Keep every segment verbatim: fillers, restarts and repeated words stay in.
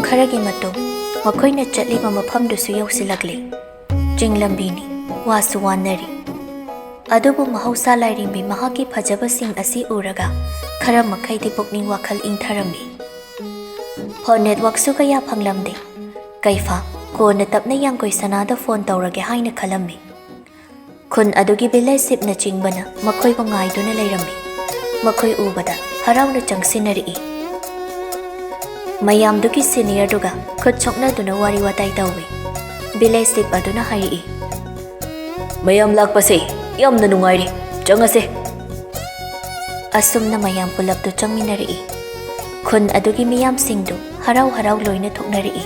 ꯈꯔꯒꯤ ꯃꯇꯨꯡ ꯃꯈꯣꯏꯅ ꯆꯠꯂꯤꯕ ꯃꯐꯝꯗꯨꯁꯨ ꯌꯧꯁꯤꯜꯂꯛꯂꯤ꯫ ꯆꯤꯡ ꯂꯝꯕꯤꯅꯤ, ꯋꯥꯁꯨ ꯋꯥꯅꯔꯤ꯫ ꯑꯗꯨꯕꯨ ꯃꯍꯧꯁꯥ ꯂꯥꯏꯔꯦꯝꯕꯤ ꯃꯍꯥꯛꯀꯤ ꯐꯖꯕꯁꯤꯡ ꯑꯁꯤ ꯎꯔꯒ ꯈꯔ ꯃꯈꯩꯗꯤ ꯄꯨꯛꯅꯤꯡ ꯋꯥꯈꯜ ꯏꯪꯊꯔꯝꯃꯤ꯫ ꯐꯣꯟ ꯅꯦꯠꯋꯥꯛꯁꯨ ꯀꯌꯥ ꯐꯪꯂꯝꯗꯦ꯫ ꯀꯩꯐꯥ ꯀꯣꯟꯅ ꯇꯞꯅ ꯌꯥꯡꯒꯣꯏ ꯁꯅꯥꯗ ꯐꯣꯟ ꯇꯧꯔꯒꯦ ꯍꯥꯏꯅ ꯈꯜꯂꯝꯃꯤ꯫ ꯈꯨꯟ ꯑꯗꯨꯒꯤ ꯚꯤꯂꯦꯖ ꯆꯤꯐꯅꯆꯤꯡꯕꯅ ꯃꯈꯣꯏꯕꯨ ꯉꯥꯏꯗꯨꯅ ꯂꯩꯔꯝꯃꯤ꯫ ꯃꯈꯣꯏ ꯎꯕꯗ ꯍꯔꯥꯎꯅ ꯆꯪꯁꯤꯟꯅꯔꯛꯏ꯫ ꯃꯌꯥꯝꯗꯨꯒꯤ ꯁꯤꯅꯤꯌꯔꯗꯨꯒ ꯈꯨꯠ ꯁꯣꯛꯅꯗꯨꯅ ꯋꯥꯔꯤ ꯋꯥꯇꯥꯏ ꯇꯧꯏ꯫ ꯚꯤꯂꯦꯖ ꯆꯤꯐ ꯑꯗꯨꯅ ꯍꯥꯏꯔꯛꯏ, "ꯃꯌꯥꯝ ꯂꯥꯛꯄꯁꯦ ꯌꯥꯝꯅ ꯅꯨꯡꯉꯥꯏꯔꯦ, ꯆꯪꯉꯁꯦ꯫" ꯑꯁꯨꯝꯅ ꯃꯌꯥꯝ ꯄꯨꯂꯞꯇꯨ ꯆꯪꯃꯤꯟꯅꯔꯛꯏ꯫ ꯈꯨꯟ ꯑꯗꯨꯒꯤ ꯃꯤꯌꯥꯝꯁꯤꯡꯗꯨ ꯍꯔꯥꯎ ꯍꯔꯥꯎ ꯂꯣꯏꯅ ꯊꯣꯛꯅꯔꯛꯏ꯫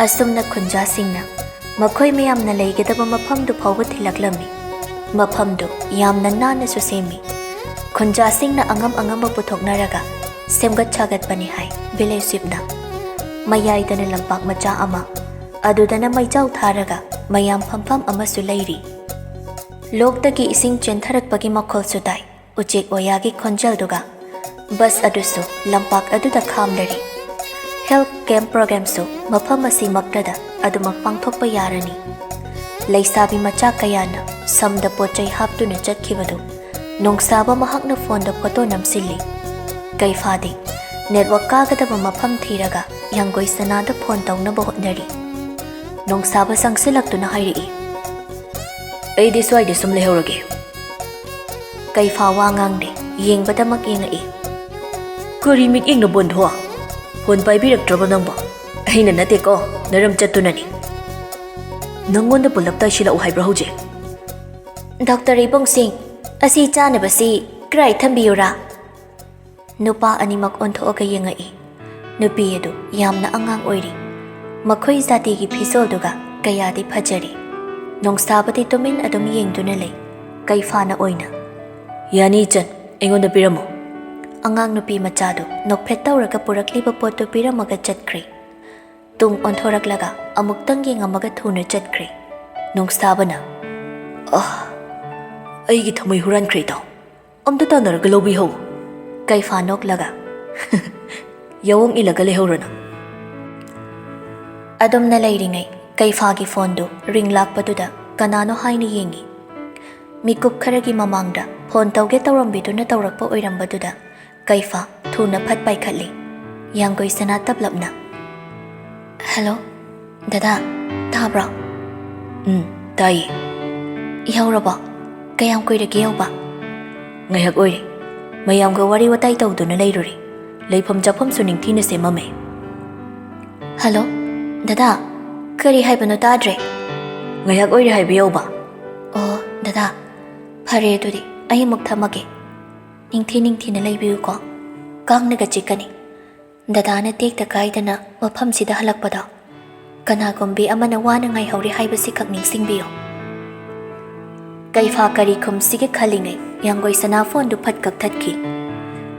ꯑꯁꯨꯝꯅ ꯈꯨꯟꯖꯥꯁꯤꯡꯅ ꯃꯈꯣꯏ ꯃꯌꯥꯝꯅ ꯂꯩꯒꯗꯕ ꯃꯐꯝꯗꯨ ꯐꯥꯎꯕ ꯊꯤꯜꯂꯛꯂꯝꯃꯤ꯫ ꯃꯐꯝꯗꯨ ꯌꯥꯝꯅ ꯅꯥꯟꯅꯁꯨ ꯁꯦꯝꯃꯤ꯫ ꯈꯨꯟꯖꯥꯁꯤꯡꯅ ꯑꯉꯝ ꯑꯉꯝꯕ ꯄꯨꯊꯣꯛꯅꯔꯒ ꯁꯦꯝꯒꯠ ꯁꯥꯒꯠꯄꯅꯤ ꯍꯥꯏ ꯚꯤꯂꯦꯖ ꯆꯤꯐꯅ꯫ ꯃꯌꯥꯏꯗꯅ ꯂꯝꯄꯥꯛ ꯃꯆꯥ ꯑꯃ, ꯑꯗꯨꯗꯅ ꯃꯩꯖꯥꯎ ꯊꯥꯔꯒ ꯃꯌꯥꯝ ꯐꯝꯐꯝ ꯑꯃꯁꯨ ꯂꯩꯔꯤ꯫ ꯂꯣꯛꯇꯒꯤ ꯏꯁꯤꯡ ꯆꯦꯟꯊꯔꯛꯄꯒꯤ ꯃꯈꯣꯜꯁꯨ ꯇꯥꯏ꯫ ꯎꯆꯦꯛ ꯋꯥꯌꯥꯒꯤ ꯈꯣꯟꯖꯦꯜꯗꯨꯒ꯫ ꯕꯁ ꯑꯗꯨꯁꯨ ꯂꯝꯄꯥꯛ ꯑꯗꯨꯗ ꯈꯥꯝꯂꯔꯤ꯫ ꯍꯦꯜꯊ ꯀꯦꯝꯞ ꯄ꯭ꯔꯣꯒ꯭ꯔꯥꯝꯁꯨ ꯃꯐꯝ ꯑꯁꯤꯃꯛꯇꯗ ꯑꯗꯨꯃꯛ ꯄꯥꯡꯊꯣꯛꯄ ꯌꯥꯔꯅꯤ꯫ ꯂꯩꯁꯥꯕꯤ ꯃꯆꯥ ꯀꯌꯥꯅ ꯁꯝꯗ ꯄꯣꯠ ꯆꯩ ꯍꯥꯞꯇꯨꯅ ꯆꯠꯈꯤꯕꯗꯨ ꯅꯣꯡꯁꯥꯕ ꯃꯍꯥꯛꯅ ꯐꯣꯟꯗ ꯐꯣꯇꯣ ꯅꯝꯁꯤꯜꯂꯤ꯫ ꯀꯩꯐꯥꯗꯤ ꯅꯦꯠꯋꯥꯛ ꯀꯥꯒꯗꯕ ꯃꯐꯝ ꯊꯤꯔꯒ ꯌꯥꯡꯒꯣꯏ ꯁꯅꯥꯗ ꯐꯣꯟ ꯇꯧꯅꯕ ꯍꯣꯠꯅꯔꯤ꯫ ꯅꯣꯡꯁꯥꯕ ꯆꯪꯁꯤꯜꯂꯛꯇꯨꯅ ꯍꯥꯏꯔꯛꯏ, "ꯑꯩꯗꯤ ꯁ꯭ꯋꯥꯏꯗ ꯁꯨꯝ ꯂꯩꯍꯧꯔꯒꯦ꯫" ꯀꯩꯐꯥ ꯋꯥ ꯉꯥꯡꯗꯦ, ꯌꯦꯡꯕꯗꯃꯛ ꯌꯦꯡꯉꯛꯏ꯫ "ꯀꯔꯤ ꯃꯤꯠꯌꯦꯡꯅꯣ ꯕꯣꯟꯙꯣ? ꯐꯣꯟ ꯄꯥꯏꯕꯤꯔꯛꯇ꯭ꯔꯕꯣ ꯅꯪꯕꯣ?" "ꯑꯩꯅ ꯅꯠꯇꯦꯀꯣ, ꯅꯔꯝ ꯆꯠꯇꯨꯅꯅꯤ꯫ ꯅꯪꯉꯣꯟꯗ ꯄꯨꯂꯞ ꯇꯥꯏꯁꯤꯜꯂꯛꯎ ꯍꯥꯏꯕ꯭ꯔꯣ ꯍꯧꯖꯤꯛ?" "ꯗꯣꯛꯇꯔ ꯏꯕꯨꯡꯁꯤꯡ, ꯑꯁꯤ ꯆꯥꯅꯕꯁꯤ ꯀꯔꯥꯏ ꯊꯝꯕꯤꯌꯨꯔꯥ?" ꯅꯨꯄꯥ ꯑꯅꯤꯃꯛ ꯑꯣꯟꯊꯣꯛꯑꯒ ꯌꯦꯡꯉꯛꯏ꯫ ꯅꯨꯄꯤ ꯑꯗꯨ ꯌꯥꯝꯅ ꯑꯉꯥꯡ ꯑꯣꯏꯔꯤ꯫ ꯃꯈꯣꯏ ꯖꯥꯇꯤꯒꯤ ꯐꯤꯖꯣꯜꯗꯨꯒ ꯀꯌꯥꯗꯤ ꯐꯖꯔꯤ꯫ ꯅꯣꯡꯁꯥꯕꯗꯤ ꯇꯨꯃꯤꯟ ꯑꯗꯨꯝ ꯌꯦꯡꯗꯨꯅ ꯂꯩ꯫ ꯀꯩꯐꯥꯅ ꯑꯣꯏꯅ, "ꯌꯥꯅꯤ ꯏꯆꯟ, ꯑꯩꯉꯣꯟꯗ ꯄꯤꯔꯝꯃꯣ꯫" ꯑꯉꯥꯡ ꯅꯨꯄꯤ ꯃꯆꯥꯗꯨ ꯅꯣꯛꯐꯦꯠ ꯇꯧꯔꯒ ꯄꯨꯔꯛꯂꯤꯕ ꯄꯣꯠꯇꯨ ꯄꯤꯔꯝꯃꯒ ꯆꯠꯈ꯭ꯔꯦ꯫ ꯇꯨꯡ ꯑꯣꯟꯊꯣꯔꯛꯂꯒ ꯑꯃꯨꯛꯇꯪ ꯌꯦꯡꯉꯝꯃꯒ ꯊꯨꯅ ꯆꯠꯈ꯭ꯔꯦ꯫ ꯅꯣꯡꯁꯥꯕꯅ, "ꯑꯍ, ꯑꯩꯒꯤ ꯊꯃꯣꯏ ꯍꯨꯔꯥꯟꯈ꯭ꯔꯦ ꯏꯇꯥꯎ꯫ ꯑꯝꯇ ꯇꯥꯟꯅꯔꯒ ꯂꯧꯕꯤꯍꯧ꯫" ꯀꯩꯐꯥ ꯅꯣꯛꯂꯒ, ꯌꯥꯑꯣꯡ ꯏꯜꯂꯒ ꯂꯩꯍꯧꯔꯣ ꯅꯪ꯫ ꯑꯗꯨꯝꯅ ꯂꯩꯔꯤꯉꯩ ꯀꯩꯐꯥꯒꯤ ꯐꯣꯟꯗꯨ ꯔꯤꯡ ꯂꯥꯛꯄꯗꯨꯗ ꯀꯅꯥꯅꯣ ꯍꯥꯏꯅ ꯌꯦꯡꯉꯤ꯫ ꯃꯤꯀꯨꯞ ꯈꯔꯒꯤ ꯃꯃꯥꯡꯗ ꯐꯣꯟ ꯇꯧꯒꯦ ꯇꯧꯔꯝꯕꯤꯗꯨꯅ ꯇꯧꯔꯛꯄ ꯑꯣꯏꯔꯝꯕꯗꯨꯗ ꯀꯩꯐꯥ ꯊꯨꯅ ꯐꯠ ꯄꯥꯏꯈꯠꯂꯤ꯫ ꯌꯥꯡꯒꯣꯏ ꯁꯅꯥ ꯇꯞꯂꯞꯅ, "ꯍꯦꯜꯂꯣ, ꯗꯗꯥ, ꯇꯥꯕ꯭ꯔꯣ?" "ꯎꯝ, ꯇꯥꯏꯌꯦ꯫ ꯌꯧꯔꯕꯣ? ꯀꯌꯥꯝ ꯀꯨꯏꯔꯒꯦ ꯌꯧꯕ?" "ꯉꯥꯏꯍꯥꯛ ꯑꯣꯏꯔꯦ꯫ ꯃꯌꯥꯝꯒ ꯋꯥꯔꯤ ꯋꯥꯇꯥꯏ ꯇꯧꯗꯨꯅ ꯂꯩꯔꯨꯔꯦ꯫ ꯂꯩꯐꯝ ꯆꯥꯐꯝꯁꯨ ꯅꯤꯡꯊꯤꯅ ꯁꯦꯝꯃꯝꯃꯦ꯫" "ꯍꯦꯜꯂꯣ, ꯗꯗꯥ, ꯀꯔꯤ ꯍꯥꯏꯕꯅꯣ ꯇꯥꯗ꯭ꯔꯦ?" "ꯉꯥꯏꯍꯥꯛ ꯑꯣꯏꯔꯦ ꯍꯥꯏꯕ ꯌꯧꯕ꯫" "ꯑꯣ, ꯗꯗꯥ, ꯐꯔꯦ ꯑꯗꯨꯗꯤ ꯑꯩ ꯑꯃꯨꯛ ꯊꯝꯃꯒꯦ꯫ ꯅꯤꯡꯊꯤ ꯅꯤꯡꯊꯤꯅ ꯂꯩꯕꯤꯌꯨꯀꯣ꯫ ꯀꯥꯡꯅꯒ ꯆꯤꯛꯀꯅꯤ꯫ ꯗꯗꯥꯅ ꯇꯦꯛꯇ ꯀꯥꯏꯗꯅ ꯃꯐꯝꯁꯤꯗ ꯍꯜꯂꯛꯄꯗꯣ ꯀꯅꯥꯒꯨꯝꯕꯤ ꯑꯃꯅ ꯋꯥꯅ ꯉꯥꯏꯍꯧꯔꯤ ꯍꯥꯏꯕꯁꯤꯈꯛ ꯅꯤꯡꯁꯤꯡꯕꯤꯌꯨ꯫" ꯀꯩꯐꯥ ꯀꯔꯤ ꯈꯨꯝꯁꯤꯒꯦ ꯈꯜꯂꯤꯉꯩ ꯌꯥꯡꯒꯣꯏ ꯁꯅꯥ ꯐꯣꯟꯗꯨ ꯐꯠ ꯀꯛꯊꯠꯈꯤ꯫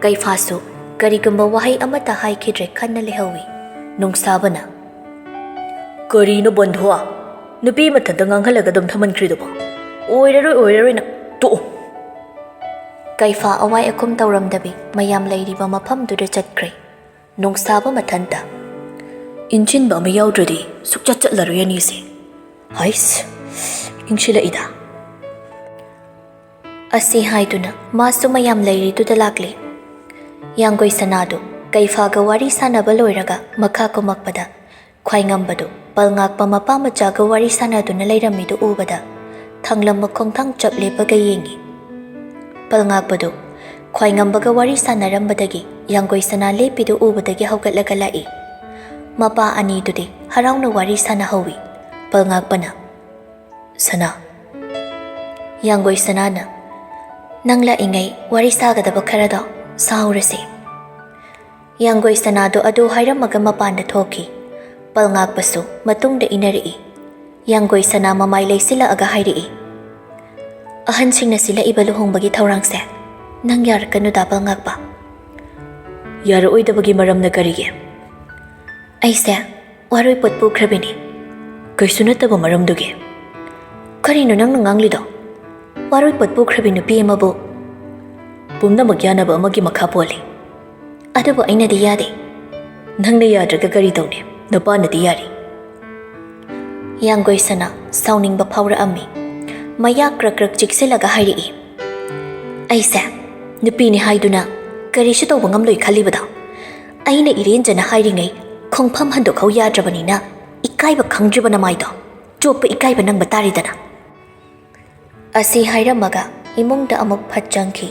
ꯀꯩꯐꯥꯁꯨ ꯀꯔꯤꯒꯨꯝꯕ ꯋꯥꯍꯩ ꯑꯃꯠꯇ ꯍꯥꯏꯈꯤꯗ꯭ꯔꯦ ꯈꯟꯅ ꯂꯩꯍꯧꯏ꯫ ꯅꯨꯡꯁꯥꯕꯅ, "ꯀꯔꯤꯅꯣ ꯕꯟꯙꯨꯋꯥ? ꯅꯨꯄꯤ ꯃꯊꯟꯇ ꯉꯥꯡꯍꯜꯂꯒ ꯑꯗꯨꯝ ꯊꯝꯍꯟꯈ꯭ꯔꯤꯗꯨꯕꯣ? ꯑꯣꯏꯔꯔꯣꯏ, ꯑꯣꯏꯔꯔꯣꯏ ꯅꯪ꯫ ꯇꯣꯛꯑꯣ꯫" ꯀꯩꯐꯥ ꯑꯋꯥꯏ ꯑꯈꯨꯝ ꯇꯧꯔꯝꯗꯕꯤ ꯃꯌꯥꯝ ꯂꯩꯔꯤꯕ ꯃꯐꯝꯗꯨꯗ ꯆꯠꯈ꯭ꯔꯦ꯫ ꯅꯨꯡꯁꯥꯕ ꯃꯊꯟꯇ, "ꯏꯟꯁꯤꯟꯕ ꯑꯃ ꯌꯥꯎꯗ꯭ꯔꯗꯤ ꯁꯨꯛꯆꯠ ꯆꯠꯂꯔꯣꯏ ꯑꯅꯤꯁꯦ꯫ ꯍꯩꯁ, ꯏꯟꯁꯤꯜꯂꯛꯏꯗ꯫" ꯑꯁꯤ ꯍꯥꯏꯗꯨꯅ ꯃꯥꯁꯨ ꯃꯌꯥꯝ ꯂꯩꯔꯤꯗꯨꯗ ꯂꯥꯛꯂꯦ꯫ ꯌꯥꯡꯒꯣꯏ ꯁꯅꯥꯗꯨ ꯀꯩꯐꯥꯒ ꯋꯥꯔꯤ ꯁꯥꯟꯅꯕ ꯂꯣꯏꯔꯒ ꯃꯈꯥ ꯀꯨꯝꯃꯛꯄꯗ ꯈ꯭ꯋꯥꯏꯉꯝꯕꯗꯨ ꯄꯜꯉꯥꯛꯄ ꯃꯄꯥ ꯃꯆꯥꯒ ꯋꯥꯔꯤ ꯁꯥꯟꯅꯗꯨꯅ ꯂꯩꯔꯝꯃꯤꯗꯨ ꯎꯕꯗ ꯊꯥꯡꯂꯝꯕ ꯈꯣꯡꯊꯥꯡ ꯆꯞ ꯂꯦꯞꯄꯒ ꯌꯦꯡꯉꯤ꯫ ꯄꯜꯉꯥꯛꯄꯗꯨ ꯈ꯭ꯋꯥꯏꯉꯝꯕꯒ ꯋꯥꯔꯤ ꯁꯥꯟꯅꯔꯝꯕꯗꯒꯤ ꯌꯥꯡꯒꯣꯏ ꯁꯅꯥ ꯂꯦꯞꯄꯤꯗꯨ ꯎꯕꯗꯒꯤ ꯍꯧꯒꯠꯂꯒ ꯂꯥꯛꯏ꯫ ꯃꯄꯥ ꯑꯅꯤꯗꯨꯗꯤ ꯍꯔꯥꯎꯅ ꯋꯥꯔꯤ ꯁꯥꯟꯅꯍꯧꯏ꯫ ꯄꯜꯉꯥꯛꯄꯅ, "ꯁꯅꯥ꯫" ꯌꯥꯡꯒꯣꯏ ꯁꯅꯥꯅ, "ꯅꯪ ꯂꯥꯛꯏꯉꯩ ꯋꯥꯔꯤ ꯁꯥꯒꯗꯕ ꯈꯔꯗꯣ ꯁꯥꯍꯧꯔꯁꯤ꯫" ꯌꯥꯡꯒꯣꯏ ꯁꯅꯥꯗꯣ ꯑꯗꯨ ꯍꯥꯏꯔꯝꯃꯒ ꯃꯄꯥꯟꯗ ꯊꯣꯛꯈꯤ꯫ ꯄꯜꯉꯥꯛꯄꯁꯨ ꯃꯇꯨꯡꯗ ꯏꯟꯅꯔꯛꯏ꯫ ꯌꯥꯡꯒꯣꯏ ꯁꯅꯥ ꯃꯃꯥꯏ ꯂꯩꯁꯤꯜꯂꯛꯑꯒ ꯍꯥꯏꯔꯛꯏ, "ꯑꯍꯟꯁꯤꯡꯅ ꯁꯤꯜꯂꯛꯏꯕ ꯂꯨꯍꯣꯡꯕꯒꯤ ꯊꯧꯔꯥꯡꯁꯦ ꯅꯪ ꯌꯥꯔꯛꯀꯅꯨꯗ, ꯄꯜꯉꯥꯛꯄ꯫" "ꯌꯥꯔꯛꯑꯣꯏꯗꯕꯒꯤ ꯃꯔꯝꯅ ꯀꯔꯤꯒꯤ?" "ꯑꯩꯁꯦ ꯋꯥꯔꯣꯏ ꯄꯣꯠ ꯄꯨꯈ꯭ꯔꯕꯤꯅꯤ꯫" "ꯀꯩꯁꯨ ꯅꯠꯇꯕ ꯃꯔꯝꯗꯨꯒꯤ?" "ꯀꯔꯤꯅꯣ ꯅꯪꯅ ꯉꯥꯡꯂꯤꯗꯣ? ꯋꯥꯔꯣꯏ ꯄꯣꯠ ꯄꯨꯈ꯭ꯔꯕꯤ ꯅꯨꯄꯤ ꯑꯃꯕꯨ?" "ꯄꯨꯝꯅꯃꯛ ꯌꯥꯅꯕ ꯑꯃꯒꯤ ꯃꯈꯥ ꯄꯣꯜꯂꯤ꯫" "ꯑꯗꯨꯕꯨ ꯑꯩꯅꯗꯤ ꯌꯥꯗꯦ꯫ "ꯅꯪꯅ ꯌꯥꯗ꯭ꯔꯒ ꯀꯔꯤ ꯇꯧꯅꯤ? ꯅꯨꯄꯥꯅꯗꯤ ꯌꯥꯔꯤ꯫" ꯌꯥꯡꯒꯣꯏ ꯁꯅꯥ ꯁꯥꯎꯅꯤꯡꯕ ꯐꯥꯎꯔꯛꯑꯝꯃꯤ꯫ ꯃꯌꯥ ꯀ꯭ꯔꯛ ꯀ꯭ꯔꯛ ꯆꯤꯛꯁꯤꯜꯂꯒ ꯍꯥꯏꯔꯛꯏ, "ꯑꯩꯁꯦ ꯅꯨꯄꯤꯅꯤ ꯍꯥꯏꯗꯨꯅ ꯀꯔꯤꯁꯨ ꯇꯧꯕ ꯉꯝꯂꯣꯏ ꯈꯜꯂꯤꯕꯗꯣ? ꯑꯩꯅ ꯏꯔꯦꯟꯖꯅ ꯍꯥꯏꯔꯤꯉꯩ ꯈꯣꯡꯐꯝ ꯍꯟꯗꯣꯛꯍꯧ ꯌꯥꯗ꯭ꯔꯕꯅꯤꯅ ꯏꯀꯥꯏꯕ ꯈꯪꯗ꯭ꯔꯤꯕ ꯅꯃꯥꯏꯗꯣ ꯆꯣꯞꯄ ꯏꯀꯥꯏꯕ ꯅꯪꯕ ꯇꯥꯔꯦꯗꯅ꯫" ꯑꯁꯤ ꯍꯥꯏꯔꯝꯃꯒ ꯏꯃꯨꯡꯗ ꯑꯃꯨꯛ ꯐꯠ ꯆꯪꯈꯤ꯫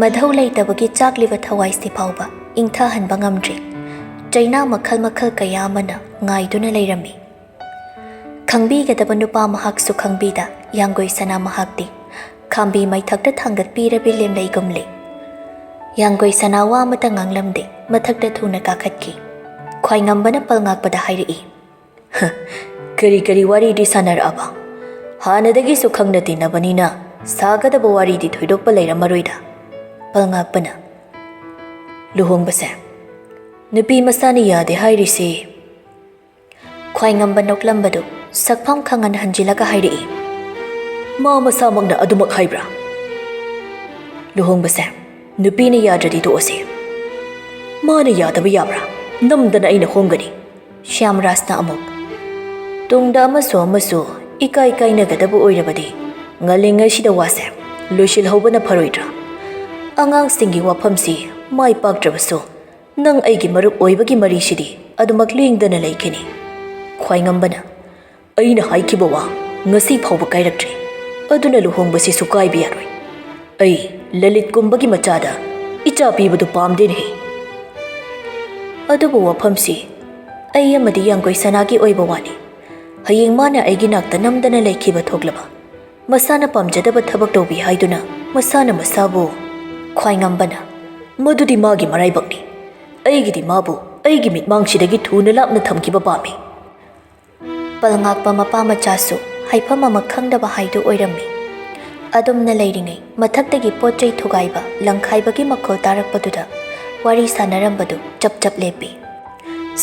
ꯃꯙꯧ ꯂꯩꯇꯕꯒꯤ ꯆꯥꯛꯂꯤꯕ ꯊꯋꯥꯏꯁꯤ ꯐꯥꯎꯕ ꯏꯪꯊꯍꯟꯕ ꯉꯝꯗ꯭ꯔꯤ꯫ ꯆꯩꯅꯥ ꯃꯈꯜ ꯃꯈꯜ ꯀꯌꯥ ꯑꯃꯅ ꯉꯥꯏꯗꯨꯅ ꯂꯩꯔꯝꯃꯤ꯫ ꯈꯪꯕꯤꯒꯗꯕ ꯅꯨꯄꯥ ꯃꯍꯥꯛꯁꯨ ꯈꯪꯕꯤꯗ ꯌꯥꯡꯒꯣꯏ ꯁꯅꯥ ꯃꯍꯥꯛꯇꯤ ꯈꯥꯝꯕꯤ ꯃꯩꯊꯛꯇ ꯊꯥꯡꯒꯠꯄꯤꯔꯕꯤ ꯂꯦꯝꯂꯩꯒꯨꯝꯂꯤ꯫ ꯌꯥꯡꯒꯣꯏ ꯁꯅꯥ ꯋꯥ ꯑꯃꯇ ꯉꯥꯡꯂꯝꯗꯦ, ꯃꯊꯛꯇ ꯊꯨꯅ ꯀꯥꯈꯠꯈꯤ꯫ ꯈ꯭ꯋꯥꯏꯉꯝꯕꯅ ꯄꯜꯉꯥꯛꯄꯗ ꯍꯥꯏꯔꯛꯏ, "ꯍ, ꯀꯔꯤ ꯀꯔꯤ ꯋꯥꯔꯤꯗꯤ ꯁꯥꯟꯅꯔꯛꯑꯕ? ꯍꯥꯟꯅꯗꯒꯤꯁꯨ ꯈꯪꯅ ꯇꯤꯟꯅꯕꯅꯤꯅ ꯁꯥꯒꯗꯕ ꯋꯥꯔꯤꯗꯤ ꯊꯣꯏꯗꯣꯛꯄ ꯂꯩꯔꯝꯃꯔꯣꯏꯗ꯫" ꯄꯜꯉꯥꯛꯄꯅ, "ꯂꯨꯍꯣꯡꯕꯁꯦ ꯅꯨꯄꯤ ꯃꯁꯥꯅ ꯌꯥꯗꯦ ꯍꯥꯏꯔꯤꯁꯤ?" ꯈ꯭ꯋꯥꯏꯉꯝꯕ ꯅꯣꯛꯂꯝꯕꯗꯨ ꯁꯛꯐꯝ ꯈꯪꯍꯟ ꯍꯟꯖꯤꯜꯂꯒ ꯍꯥꯏꯔꯛꯏ, "ꯃꯥ ꯃꯁꯥꯃꯛꯅ ꯑꯗꯨꯃꯛ ꯍꯥꯏꯕ꯭ꯔꯥ?" "ꯂꯨꯍꯣꯡꯕꯁꯦ ꯅꯨꯄꯤꯅ ꯌꯥꯗ꯭ꯔꯗꯤ ꯇꯣꯛꯑꯁꯤ꯫ ꯃꯥꯅ ꯌꯥꯗꯕ ꯌꯥꯕ꯭ꯔꯥ? ꯅꯝꯗꯅ ꯑꯩꯅ ꯍꯣꯡꯒꯅꯤ꯫" ꯁ꯭ꯌꯥꯝꯔꯥꯖꯅ ꯑꯃꯨꯛ, "ꯇꯨꯡꯗ ꯑꯃꯁꯨ ꯑꯃꯁꯨ ꯏꯀꯥꯏ ꯀꯥꯏꯅꯒꯗꯕ ꯑꯣꯏꯔꯕꯗꯤ ꯉꯜꯂꯤꯉꯩꯁꯤꯗ ꯋꯥꯁꯦ ꯂꯣꯏꯁꯤꯜꯍꯧꯕꯅ ꯐꯔꯣꯏꯗ꯭ꯔꯥ? ꯑꯉꯥꯡꯁꯤꯡꯒꯤ ꯋꯥꯐꯝꯁꯤ ꯃꯥꯏ ꯄꯥꯛꯇ꯭ꯔꯕꯁꯨ ꯅꯪ ꯑꯩꯒꯤ ꯃꯔꯨꯞ ꯑꯣꯏꯕꯒꯤ ꯃꯔꯤꯁꯤꯗꯤ ꯑꯗꯨꯃꯛ ꯂꯦꯡꯗꯅ ꯂꯩꯈꯤꯅꯤ꯫" ꯈ꯭ꯋꯥꯏꯉꯝꯕꯅ, "ꯑꯩꯅ ꯍꯥꯏꯈꯤꯕ ꯋꯥ ꯉꯁꯤ ꯐꯥꯎꯕ ꯀꯥꯏꯔꯛꯇ꯭ꯔꯤ꯫ ꯑꯗꯨꯅ ꯂꯨꯍꯣꯡꯕꯁꯤꯁꯨ ꯀꯥꯏꯕ ꯌꯥꯔꯣꯏ꯫ ꯑꯩ ꯂꯂꯤꯠꯀꯨꯝꯕꯒꯤ ꯃꯆꯥꯗ ꯏꯆꯥ ꯄꯤꯕꯗꯨ ꯄꯥꯝꯗꯦꯅꯦꯍꯦ꯫ ꯑꯗꯨꯕꯨ ꯋꯥꯐꯝꯁꯤ ꯑꯩ ꯑꯃꯗꯤ ꯌꯥꯡꯒꯣꯏ ꯁꯅꯥꯒꯤ ꯑꯣꯏꯕ ꯋꯥꯅꯤ꯫ ꯍꯌꯦꯡ ꯃꯥꯅ ꯑꯩꯒꯤ ꯅꯥꯛꯇ ꯅꯝꯗꯅ ꯂꯩꯈꯤꯕ ꯊꯣꯛꯂꯕ, ꯃꯁꯥꯅ ꯄꯥꯝꯖꯗꯕ ꯊꯕꯛ ꯇꯧꯕꯤ ꯍꯥꯏꯗꯨꯅ ꯃꯁꯥꯅ ꯃꯁꯥꯕꯨ" ꯈ꯭ꯋꯥꯏꯉꯝꯕꯅ, "ꯃꯗꯨꯗꯤ ꯃꯥꯒꯤ ꯃꯔꯥꯏꯕꯛꯅꯤ꯫ ꯑꯩꯒꯤꯗꯤ ꯃꯥꯕꯨ ꯑꯩꯒꯤ ꯃꯤꯠꯃꯥꯡꯁꯤꯗꯒꯤ ꯊꯨꯅ ꯂꯥꯞꯅ ꯊꯝꯈꯤꯕ ꯄꯥꯝꯃꯤ꯫" ꯄꯜꯉꯥꯛꯄ ꯃꯄꯥ ꯃꯆꯥꯁꯨ ꯍꯥꯏꯐꯝ ꯑꯃ ꯈꯪꯗꯕ ꯍꯥꯏꯗꯨ ꯑꯣꯏꯔꯝꯃꯤ꯫ ꯑꯗꯨꯝꯅ ꯂꯩꯔꯤꯉꯩ ꯃꯊꯛꯇꯒꯤ ꯄꯣꯠ ꯆꯩ ꯊꯨꯒꯥꯏꯕ, ꯂꯪꯈꯥꯏꯕꯒꯤ ꯃꯈꯣꯜ ꯇꯥꯔꯛꯄꯗꯨꯗ ꯋꯥꯔꯤ ꯁꯥꯟꯅꯔꯝꯕꯗꯨ ꯆꯞ ꯆꯞ ꯂꯦꯞꯄꯤ꯫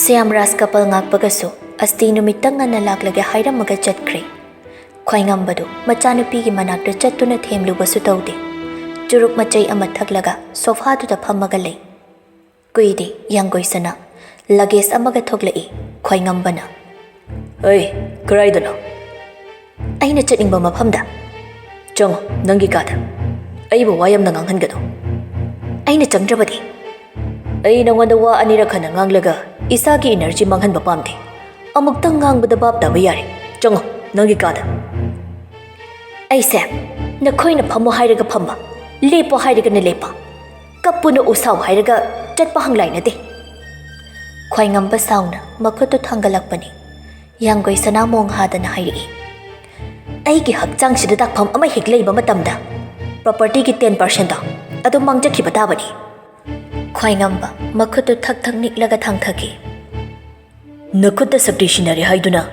ꯁ꯭ꯌꯥꯝꯔꯥꯖꯀ ꯄꯜꯉꯥꯛꯄꯒꯁꯨ ꯑꯁꯇꯤ ꯅꯨꯃꯤꯠꯇ ꯉꯟꯅ ꯂꯥꯛꯂꯒꯦ ꯍꯥꯏꯔꯝꯃꯒ ꯆꯠꯈ꯭ꯔꯦ꯫ ꯈ꯭ꯋꯥꯏꯉꯝꯕꯗꯨ ꯃꯆꯥꯅꯨꯄꯤꯒꯤ ꯃꯅꯥꯛꯇ ꯆꯠꯇꯨꯅ ꯊꯦꯝꯂꯨꯕꯁꯨ ꯇꯧꯗꯦ꯫ ꯆꯨꯔꯨꯞ ꯃꯆꯩ ꯑꯃ ꯊꯛꯂꯒ ꯁꯣꯐꯥꯗꯨꯗ ꯐꯝꯃꯒ ꯂꯩ꯫ ꯀꯨꯏꯗꯦ, ꯌꯥꯡꯒꯣꯏ ꯁꯅꯥ ꯂꯒꯦꯖ ꯑꯃꯒ ꯊꯣꯛꯂꯛꯏ ꯈ꯭ꯋꯥꯏꯉꯝꯕꯅ꯫ "ꯑꯩ, ꯀꯗꯥꯏꯗꯅꯣ?" "ꯑꯩꯅ ꯆꯠꯅꯤꯡꯕ ꯃꯐꯝꯗ꯫ ꯆꯪꯉꯣ, ꯅꯪꯒꯤ ꯀꯥꯗ꯫ ꯑꯩꯕꯨ ꯋꯥ ꯌꯥꯝꯅ ꯉꯥꯡꯍꯟꯒꯅꯨ꯫" "ꯑꯩꯅ ꯆꯪꯗ꯭ꯔꯕꯗꯤ?" "ꯑꯩ ꯅꯉꯣꯟꯗ ꯋꯥ ꯑꯅꯤꯔꯛ ꯍꯟꯅ ꯉꯥꯡꯂꯒ ꯏꯁꯥꯒꯤ ꯏꯅꯔꯖꯤ ꯃꯥꯡꯍꯟꯕ ꯄꯥꯝꯗꯦ꯫ ꯑꯃꯨꯛꯇꯪ ꯉꯥꯡꯕꯗ ꯚꯥꯞ ꯇꯥꯕ ꯌꯥꯔꯦ꯫ ꯆꯪꯉꯣ, ꯅꯪꯒꯤ ꯀꯥꯗ꯫" "ꯑꯩꯁꯦ ꯅꯈꯣꯏꯅ ꯐꯝꯃꯣ ꯍꯥꯏꯔꯒ ꯐꯝꯕ, ꯂꯦꯞꯄꯣ ꯍꯥꯏꯔꯒꯅ ꯂꯦꯞꯄ, ꯀꯞꯄꯨꯅ ꯎꯁꯥꯎ ꯍꯥꯏꯔꯒ ꯆꯠꯄ ꯍꯪꯂꯥꯏ ꯅꯠꯇꯦ꯫" ꯈ꯭ꯋꯥꯏꯉꯝꯕ ꯁꯥꯎꯅ ꯃꯈꯨꯠꯇꯨ ꯊꯥꯡꯒꯠꯂꯛꯄꯅꯤ꯫ ꯌꯥꯡꯒꯣꯏ ꯁꯅꯥ ꯃꯣꯡ ꯍꯥꯗꯅ ꯍꯥꯏꯔꯛꯏ, "ꯑꯩꯒꯤ ꯍꯛꯆꯥꯡꯁꯤꯗ ꯗꯥꯛꯐꯝ ꯑꯃ ꯍꯦꯛ ꯂꯩꯕ ꯃꯇꯝꯗ ꯄ꯭ꯔꯣꯄꯔꯇꯤꯒꯤ ꯇꯦꯟ ꯄꯥꯔꯁꯦꯟꯗꯣ ꯑꯗꯨ ꯃꯥꯡꯖꯈꯤꯕ ꯇꯥꯕꯅꯤ꯫" ꯈ꯭ꯋꯥꯏꯉꯝꯕ ꯃꯈꯨꯠꯇꯨ ꯊꯛ ꯊꯛ ꯅꯤꯛꯂꯒ ꯊꯥꯡꯊꯈꯤ꯫ "ꯅꯈꯨꯠꯇ ꯁꯛꯇꯤ ꯁꯤꯟꯅꯔꯦ ꯍꯥꯏꯗꯨꯅ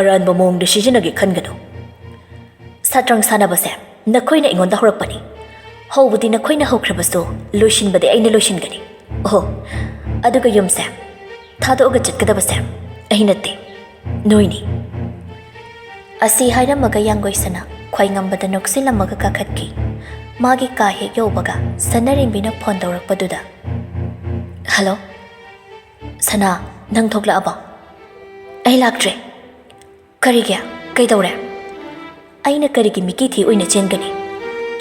ꯑꯔꯥꯟꯕ ꯃꯑꯣꯡꯗ ꯁꯤꯖꯤꯟꯅꯒꯦ ꯈꯟꯒꯅꯨ꯫ ꯁꯠꯇ꯭ꯔꯪ ꯁꯥꯟꯅꯕꯁꯦ ꯅꯈꯣꯏꯅ ꯑꯩꯉꯣꯟꯗ ꯍꯧꯔꯛꯄꯅꯤ꯫ ꯍꯧꯕꯗꯤ ꯅꯈꯣꯏꯅ ꯍꯧꯈ꯭ꯔꯕꯁꯨ ꯂꯣꯏꯁꯤꯟꯕꯗꯤ ꯑꯩꯅ ꯂꯣꯏꯁꯤꯟꯒꯅꯤ꯫ ꯑꯣꯍꯣ, ꯑꯗꯨꯒ ꯌꯨꯝꯁꯦ ꯊꯥꯗꯣꯛꯑꯒ ꯆꯠꯀꯗꯕꯁꯦ ꯑꯩ ꯅꯠꯇꯦ, ꯅꯣꯏꯅꯤ꯫" ꯑꯁꯤ ꯍꯥꯏꯔꯝꯃꯒ ꯌꯥꯡꯒꯣꯏ ꯁꯅꯥ ꯈ꯭ꯋꯥꯏꯉꯝꯕꯗ ꯅꯣꯛꯁꯤꯜꯂꯝꯃꯒ ꯀꯥꯈꯠꯈꯤ꯫ ꯃꯥꯒꯤ ꯀꯥ ꯍꯦꯛ ꯌꯧꯕꯒ ꯁꯅꯥꯔꯦꯝꯕꯤꯅ ꯐꯣꯟ ꯇꯧꯔꯛꯄꯗꯨꯗ, "ꯍꯜꯂꯣ, ꯁꯅꯥ, ꯅꯪ ꯊꯣꯛꯂꯛꯑꯕꯣ?" "ꯑꯩ ꯂꯥꯛꯇ꯭ꯔꯦ꯫" "ꯀꯔꯤꯒꯤ? ꯀꯩꯗꯧꯔꯦ?" "ꯑꯩꯅ ꯀꯔꯤꯒꯤ ꯃꯤꯀꯤ ꯊꯤ ꯑꯣꯏꯅ ꯆꯦꯟꯒꯅꯤ?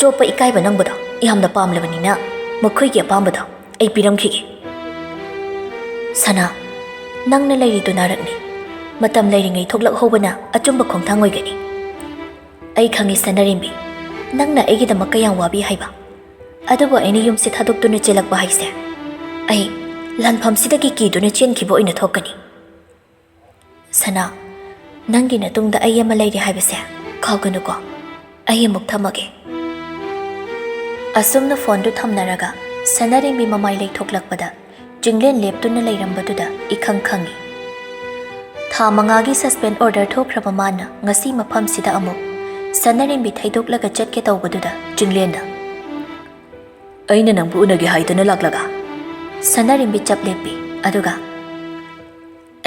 ꯆꯣꯞꯄ ꯏꯀꯥꯏꯕ ꯅꯪꯕꯗꯣ ꯌꯥꯝꯅ ꯄꯥꯝꯂꯕꯅꯤꯅ ꯃꯈꯣꯏꯒꯤ ꯑꯄꯥꯝꯕꯗꯣ ꯑꯩ ꯄꯤꯔꯝꯈꯤꯒꯦ꯫" "ꯁꯅꯥ, ꯅꯪꯅ ꯂꯩꯔꯤꯗꯨ ꯅꯥꯔꯛꯅꯤ꯫ ꯃꯇꯝ ꯂꯩꯔꯤꯉꯩ ꯊꯣꯛꯂꯛꯍꯧꯕꯅ ꯑꯆꯨꯝꯕ ꯈꯣꯡꯊꯥꯡ ꯑꯣꯏꯒꯅꯤ꯫" "ꯑꯩ ꯈꯪꯉꯤ ꯁꯅꯥꯔꯦꯝꯕꯤ, ꯅꯪꯅ ꯑꯩꯒꯤꯗꯃꯛ ꯀꯌꯥꯝ ꯋꯥꯕꯤ ꯍꯥꯏꯕ꯫ ꯑꯗꯨꯕꯨ ꯑꯩꯅ ꯌꯨꯝꯁꯤ ꯊꯥꯗꯣꯛꯇꯨꯅ ꯆꯦꯜꯂꯛꯄ ꯍꯥꯏꯁꯦ, ꯑꯩ ꯂꯥꯟꯐꯝꯁꯤꯗꯒꯤ ꯀꯤꯗꯨꯅ ꯆꯦꯟꯈꯤꯕ ꯑꯣꯏꯅ ꯊꯣꯛꯀꯅꯤ꯫" "ꯁꯅꯥ, ꯅꯪꯒꯤ ꯅꯇꯨꯡꯗ ꯑꯩ ꯑꯃ ꯂꯩꯔꯤ ꯍꯥꯏꯕꯁꯦ ꯀꯥꯎꯒꯅꯨꯀꯣ꯫ ꯑꯩ ꯑꯃꯨꯛ ꯊꯝꯃꯒꯦ꯫" ꯑꯁꯨꯝꯅ ꯐꯣꯟꯗꯨ ꯊꯝꯅꯔꯒ ꯁꯅꯥꯔꯦꯝꯕꯤ ꯃꯃꯥꯏ ꯂꯩꯊꯣꯛꯂꯛꯄꯗ ꯆꯤꯡꯂꯦꯟ ꯂꯦꯞꯇꯨꯅ ꯂꯩꯔꯝꯕꯗꯨꯗ ꯏꯈꯪ ꯈꯪꯉꯤ꯫ ꯊꯥ ꯃꯉꯥꯒꯤ ꯁꯁꯄꯦꯟ ꯑꯣꯔꯗꯔ ꯊꯣꯛꯈ꯭ꯔꯕ ꯃꯥꯅ ꯉꯁꯤ ꯃꯐꯝꯁꯤꯗ ꯑꯃꯨꯛ ꯁꯅꯥꯔꯦꯝꯕꯤ ꯊꯩꯗꯣꯛꯂꯒ ꯆꯠꯀꯦ ꯇꯧꯕꯗꯨꯗ ꯆꯤꯡꯂꯦꯟꯅ, "ꯑꯩꯅ ꯅꯪꯕꯨ ꯎꯅꯒꯦ ꯍꯥꯏꯗꯨꯅ ꯂꯥꯛꯂꯒ?" ꯁꯅꯥꯔꯦꯝꯕꯤ ꯆꯞ ꯂꯦꯞꯄꯤ꯫ ꯑꯗꯨꯒ,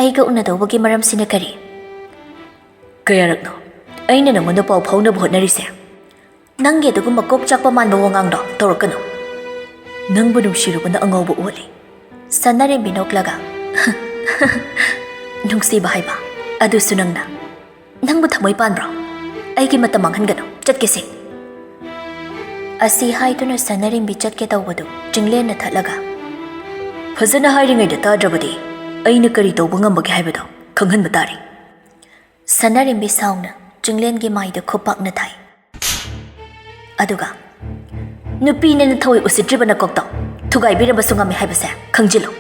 "ꯑꯩꯒ ꯎꯅꯗꯧꯕꯒꯤ ꯃꯔꯝꯁꯤꯅ ꯀꯔꯤ?" "ꯀꯌꯥꯔꯛꯅꯣ ꯑꯩꯅ ꯅꯪꯉꯣꯟꯗ ꯄꯥꯎ ꯐꯥꯎꯅꯕ ꯍꯣꯠꯅꯔꯤꯁꯦ? ꯅꯪꯒꯤ ꯑꯗꯨꯒꯨꯝꯕ ꯀꯣꯛ ꯆꯥꯛꯄ ꯃꯥꯟꯕ ꯋꯥꯉꯥꯡꯗꯣ ꯇꯧꯔꯛꯀꯅꯨ꯫ ꯅꯪꯕꯨ ꯅꯨꯡꯁꯤꯔꯨꯕꯅ ꯑꯉꯥꯎꯕ ꯑꯣꯜꯂꯤ꯫" ꯁꯅꯥꯔꯦꯝꯕꯤ ꯅꯣꯛꯂꯒ, ꯅꯨꯡꯁꯤꯕ ꯍꯥꯏꯕ ꯑꯗꯨꯁꯨ ꯅꯪꯅ꯫ ꯅꯪꯕꯨ ꯊꯃꯣꯏ ꯄꯥꯟꯕ꯭ꯔꯣ? ꯑꯩꯒꯤ ꯃꯇꯝ ꯃꯥꯡꯍꯟꯒꯅꯨ, ꯆꯠꯀꯦꯁꯦ꯫ ꯑꯁꯤ ꯍꯥꯏꯗꯨꯅ ꯁꯅꯥꯔꯦꯝꯕꯤ ꯆꯠꯀꯦ ꯇꯧꯕꯗꯨ ꯆꯤꯡꯂꯦꯟꯅ ꯊꯠꯂꯒ, "ꯐꯖꯅ ꯍꯥꯏꯔꯤꯉꯩꯗ ꯇꯥꯗ꯭ꯔꯕꯗꯤ ꯑꯩꯅ ꯀꯔꯤ ꯇꯧꯕ ꯉꯝꯕꯒꯦ ꯍꯥꯏꯕꯗꯣ ꯈꯪꯍꯟꯕ ꯇꯥꯔꯦ꯫" ꯁꯅꯥꯔꯦꯝꯕꯤ ꯁꯥꯎꯅ ꯆꯤꯡꯂꯦꯟꯒꯤ ꯃꯥꯏꯗ ꯈꯨꯄꯥꯛꯅ ꯊꯥꯏ꯫ ꯑꯗꯨꯒ, "ꯅꯨꯄꯤꯅꯦꯅ ꯊꯧꯑꯣꯏ ꯎꯁꯤꯠꯇ꯭ꯔꯤꯕ ꯅꯀꯣꯛꯇꯣ ꯊꯨꯒꯥꯏꯕꯤꯔꯕꯁꯨ ꯉꯝꯃꯤ ꯍꯥꯏꯕꯁꯦ ꯈꯪꯖꯤꯜꯂꯨ꯫"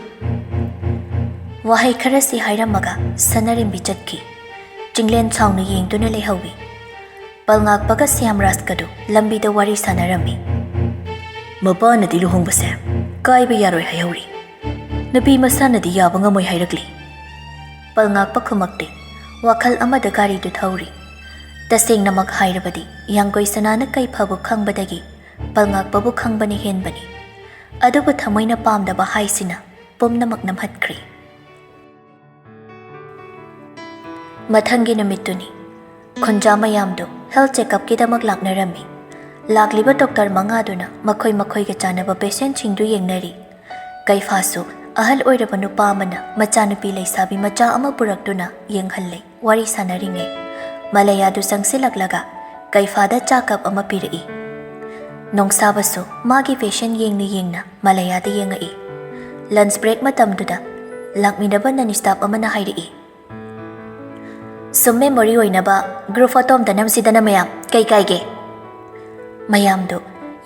ꯋꯥꯍꯩ ꯈꯔꯁꯤ ꯍꯥꯏꯔꯝꯃꯒ ꯁꯅꯥꯔꯦꯝꯕꯤ ꯆꯠꯈꯤ꯫ ꯆꯤꯡꯂꯦꯟ ꯁꯥꯎꯅ ꯌꯦꯡꯗꯨꯅ ꯂꯩꯍꯧꯏ꯫ ꯄꯜꯉꯥꯛꯄꯒ ꯁ꯭ꯌꯥꯝꯔꯥꯖꯀꯗꯨ ꯂꯝꯕꯤꯗ ꯋꯥꯔꯤ ꯁꯥꯟꯅꯔꯝꯃꯤ꯫ "ꯃꯄꯥꯅꯗꯤ ꯂꯨꯍꯣꯡꯕꯁꯦ ꯀꯥꯏꯕ ꯌꯥꯔꯣꯏ ꯍꯥꯏꯍꯧꯔꯤ꯫ ꯅꯨꯄꯤ ꯃꯁꯥꯅꯗꯤ ꯌꯥꯕ ꯉꯝꯃꯣꯏ ꯍꯥꯏꯔꯛꯂꯤ꯫" ꯄꯜꯉꯥꯛꯄ ꯈꯨꯃꯛꯇꯦ꯫ ꯋꯥꯈꯜ ꯑꯃꯗ ꯒꯥꯔꯤꯗꯨ ꯊꯧꯔꯤ꯫ ꯇꯁꯦꯡꯅꯃꯛ ꯍꯥꯏꯔꯕꯗꯤ ꯌꯥꯡꯒꯣꯏ ꯁꯅꯥꯅ ꯀꯩꯐꯥꯕꯨ ꯈꯪꯕꯗꯒꯤ ꯄꯜꯉꯥꯛꯄꯕꯨ ꯈꯪꯕꯅ ꯍꯦꯟꯕꯅꯤ꯫ ꯑꯗꯨꯕꯨ ꯊꯃꯣꯏꯅ ꯄꯥꯝꯗꯕ ꯍꯥꯏꯁꯤꯅ ꯄꯨꯝꯅꯃꯛ ꯅꯝꯍꯠꯈ꯭ꯔꯦ꯫ ꯃꯊꯪꯒꯤ ꯅꯨꯃꯤꯠꯇꯨꯅꯤ꯫ ꯈꯨꯟꯖꯥ ꯃꯌꯥꯝꯗꯨ health checkup ꯀꯤꯗꯃꯛ ꯂꯥꯛꯅꯔꯝꯃꯤ꯫ ꯂꯥꯛꯂꯤꯕ ꯗꯣꯛꯇꯔ ꯃꯉꯥꯗꯨꯅ ꯃꯈꯣꯏ ꯃꯈꯣꯏꯒ ꯆꯥꯟꯅꯕ patient ꯁꯤꯡꯗꯨ ꯌꯦꯡꯅꯔꯤ꯫ ꯀꯩꯐꯥꯁꯨ ꯑꯍꯜ ꯑꯣꯏꯔꯕ ꯅꯨꯄꯥ ꯑꯃꯅ ꯃꯆꯥꯅꯨꯄꯤ ꯂꯩꯁꯥꯕꯤ ꯃꯆꯥ ꯑꯃ ꯄꯨꯔꯛꯇꯨꯅ ꯌꯦꯡꯍꯜꯂꯦ꯫ ꯋꯥꯔꯤ ꯁꯥꯟꯅꯔꯤꯉꯩ ꯃꯂꯌꯥꯗꯨ ꯆꯪꯁꯤꯜꯂꯛꯂꯒ ꯀꯩꯐꯥꯗ ꯆꯥ cup ꯑꯃ ꯄꯤꯔꯛꯏ꯫ ꯅꯣꯡꯁꯥꯕꯁꯨ ꯃꯥꯒꯤ patient ꯌꯦꯡꯅ ꯌꯦꯡꯅ ꯃꯂꯌꯥꯗ ꯌꯦꯡꯉꯛꯏ꯫ Lunch break ꯃꯇꯝꯗꯨꯗ ꯂꯥꯛꯃꯤꯟꯅꯕ non staff ꯑꯃꯅ ꯍꯥꯏꯔꯛꯏ, "ꯁꯨꯝ memory ꯑꯣꯏꯅꯕ group photo ꯑꯝꯇ ꯅꯝꯁꯤꯗꯅ ꯃꯌꯥꯝ, ꯀꯩ ꯀꯥꯏꯒꯦ?" ꯃꯌꯥꯝꯗꯨ